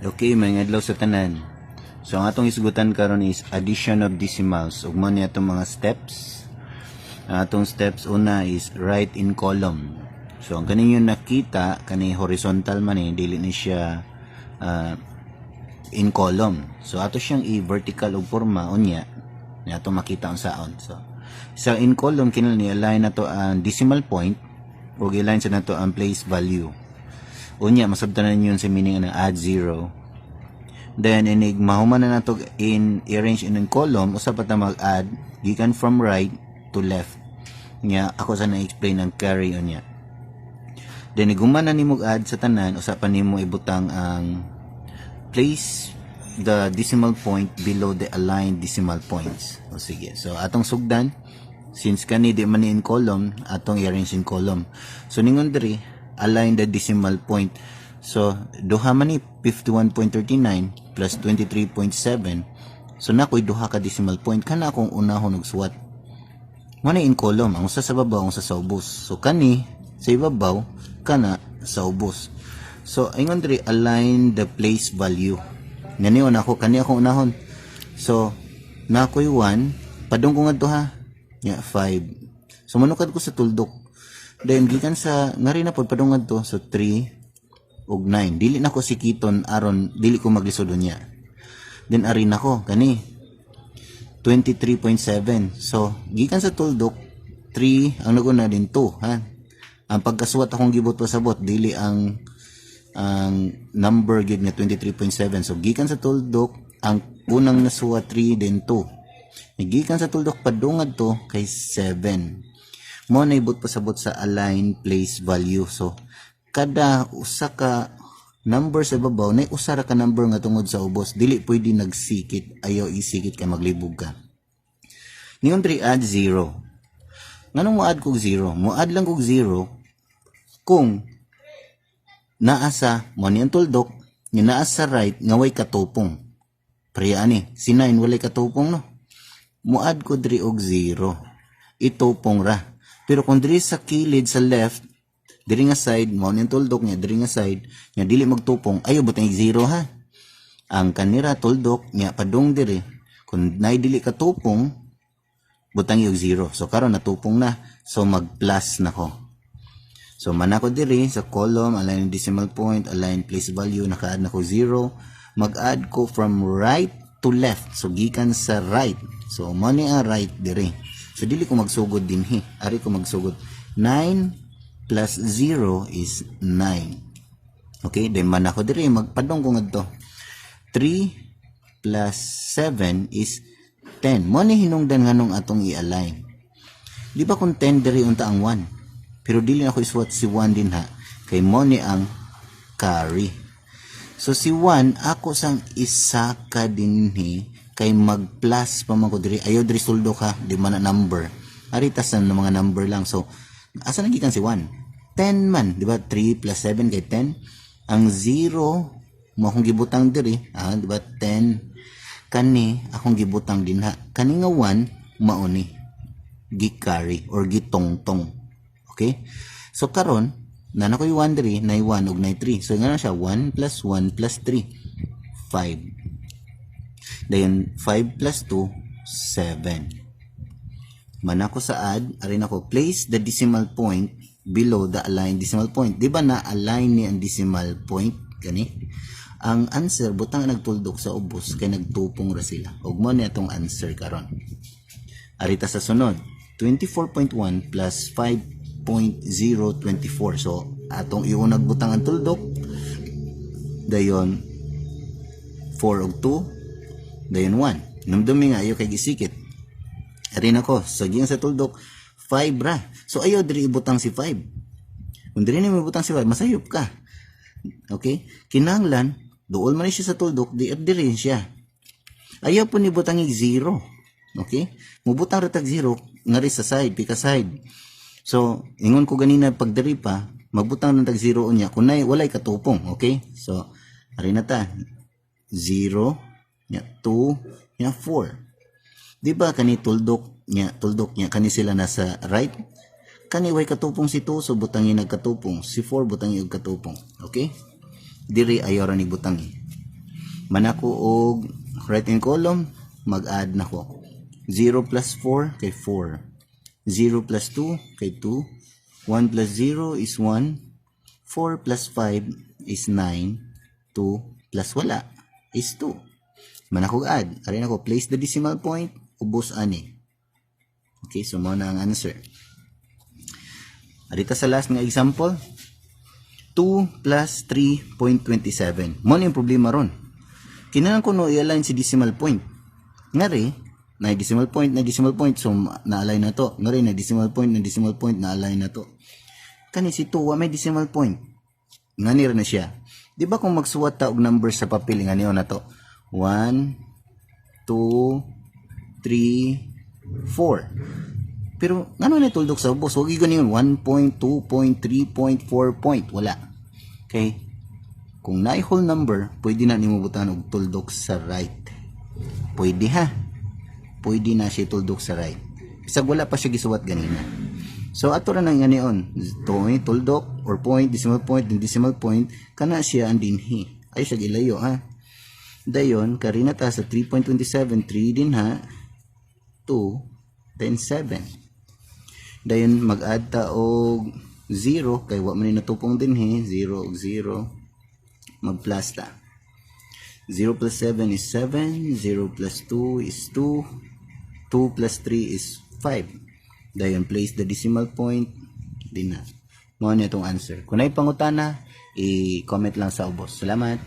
Okay, maayong adlaw sa tanan. So ang atong isgutan karon is addition of decimals. Ug mao ni atong mga steps. Ang atong steps, una is write in column. So ang kaninyo nakita kani, horizontal man eh, dili ni siya in column. So ato siyang i-vertical og porma, unya ni ato makita unsaon. So sa in column, kinahanglan ni align nato ang decimal point ug i-align sa nato ang place value. Unya masabtan na ninyo sa meaning ng add zero. Then inig mahuman na nato in arrange in column, usa pa ta mag-add gikan from right to left. Nya ako sa na-explain ang carry unya. Then iguman na nimo add sa tanan, usa pa nimo ibutang ang place the decimal point below the aligned decimal points. O sige. So atong sugdan, since kani di man ni in column, atong i-arrange in column. So ningon diri, align the decimal point. So duha man ni 51.39 plus 23.7. So nakoy duha ka decimal point, kana akong unahon og suwat. Mo na in column, ang usa sa babaw, ang usa sa ubos. So kani sa ibabaw, kana sa ubos. So ingon diri, align the place value. Ngani una ako, kani akong unahon. So nakoy 1, padung ko ngadto ha. Nya 5. So manukad ko sa tuldok. Then gikan sa ngari na pod, padung ngadto, so 3 ug 9. Dili na ko sikiton aron dili ko maglisod unya. Then ari na ko kani 23.7. So gikan sa tuldok, 3 ang naguna din 2 ha. Ang pagkasuwat akong gibot pasabot, dili ang number gid nga 23.7. So gikan sa tuldok, ang unang nasuwat 3 then 2. Gikan sa tuldok padungad to kay 7. Mo na ibot pasabot sa align place value. So kada usa ka number sa babaw nay usa ra ka number nga tungod sa ubos, dili pwede nagsikit. Ayaw isikit kay maglibog ka. Ningon diri, add 0. Nganong mo add kog 0? Mo add lang kog 0 kung naa sa mo ni ang tuldok nga naa sa right nga way katupong. Pareha ani si 9, walay katupong, no? Mo add ko diri og 0, itupong ra. Pero kung diri sa kilid, sa left diri nga side, mao ni ang tuldok niya diri nga side nga dili magtupong, ayo butang 0 ha. Ang kanira tuldok niya padung diri, kung nay dili katupong, butang og 0. So karon natupong na, so mag plus na ko. So man ako diri sa column, align decimal point, align place value, naka-add na ko 0. Mag-add ko from right to left. So gikan sa right. So mo ni ang right diri. So dili ko magsugod dinhi. Ari ko magsugod. 9 plus 0 is 9. Okay, then man ako diri, magpadong ko ngadto. 3 plus 7 is 10. Mo ni hinungdan nganong atong i-align. Di ba kung 10 diri unta ang 1? Pero dili na ako isuwat si 1 din ha. Kay mo ni ang carry. So si 1 ako sang isaka dinhi kay mag-plus pa man ko diri. Ayaw diri tuldok ha, di man na number. Ari tas na mga number lang. So asa na gikan si 1? 10 man, di ba? 3 plus 7 kay 10. Ang 0 mo akong gibutang diri, ah, di ba? 10 kani akong gibutang dinha. Kani nga 1 mao ni gi-carry or gitongtong. Okay? So karon, na na ko'y 1 diri, na 1 ug na 3. So nga na siya 1 plus 1 plus 3, 5. Dayon 5 plus 2, 7. Man ako sa add, arin ako, place the decimal point below the aligned decimal point. Di ba na align ni ang decimal point kani? Ang answer, butang nagtuldok sa ubos kay nagtupong ra sila. Ug mo ni atong answer karon. Arita sa sunod, 24.1 plus 5.024. So atong iunag butang ang tuldok, dayon 4 og 2, dayon 1. Numdumi nga ayo kay gisikit. Ari nako, sa giyan sa tuldok, 5 ra. So ayaw diri ibutang si 5. Kung diri nimo ibutang si 5, masayop ka. Okay? Kinahanglan duol man ni siya sa tuldok, di diri siya. Ayaw po ni butang og 0. Okay? Mubutang ra tag 0 ngari sa side, pika side. So, ingon ko ganina pag diri pa, magbutang ng tag 0 unya kun nay walay katupong, okay? So, ari na ta. 0 nya 2 nya 4. Di ba kani tuldok nya kani sila nasa right? Kani way katupong si 2, so butangi nagkatupong. Si 4, butangi og katupong. Okay? Diri ayaw ra ni butangi. Manako og right hand column, mag-add na ko. 0 plus 4 kay 4. 0 plus 2 kay 2. 1 plus 0 is 1. 4 plus 5 is 9. 2 plus wala is 2. Manako add. Ari nako, place the decimal point, ubos ani. Okay, so mao na ang answer. Arita sa last nga example, 2 plus 3.27. Mao na yung problema ron. Kinahanglan ko no i-align si decimal point. Ngari, na decimal point, na decimal point, so na-align na to. Ngari, na decimal point, na decimal point, na-align na to. Kani si 2, wa may decimal point. Ngani ra na siya. Di ba kung magsuwat ta og number sa papel nga niyo na to? 1, 2, 3, 4. Pero ngano na tuldok sa ubos? Wag gyud yun 1.2.3.4 point. Wala. Okay? Kung naay whole number, pwede na nimo butangan og tuldok sa right. Pwede ha. Pwede na siya tuldok sa right. Bisag wala pa siya gisuwat ganina. So ato ra nang ganion, point, tuldok or point, decimal point, then decimal point, kana siya ang dinhi. Ay siya gilayo ha. Dayon karina ta sa 3.27, 3 din ha, 2, then 7. Dayon mag-add ta og 0 kay wa man ni natupong dinhi, 0 og 0, mag-plus ta. 0 plus 7 is 7, 0 plus 2 is 2, 2 plus 3 is 5. Dayon place the decimal point din na. Mao na itong answer. Kung naay pangutana, i-comment lang sa ubos. Salamat.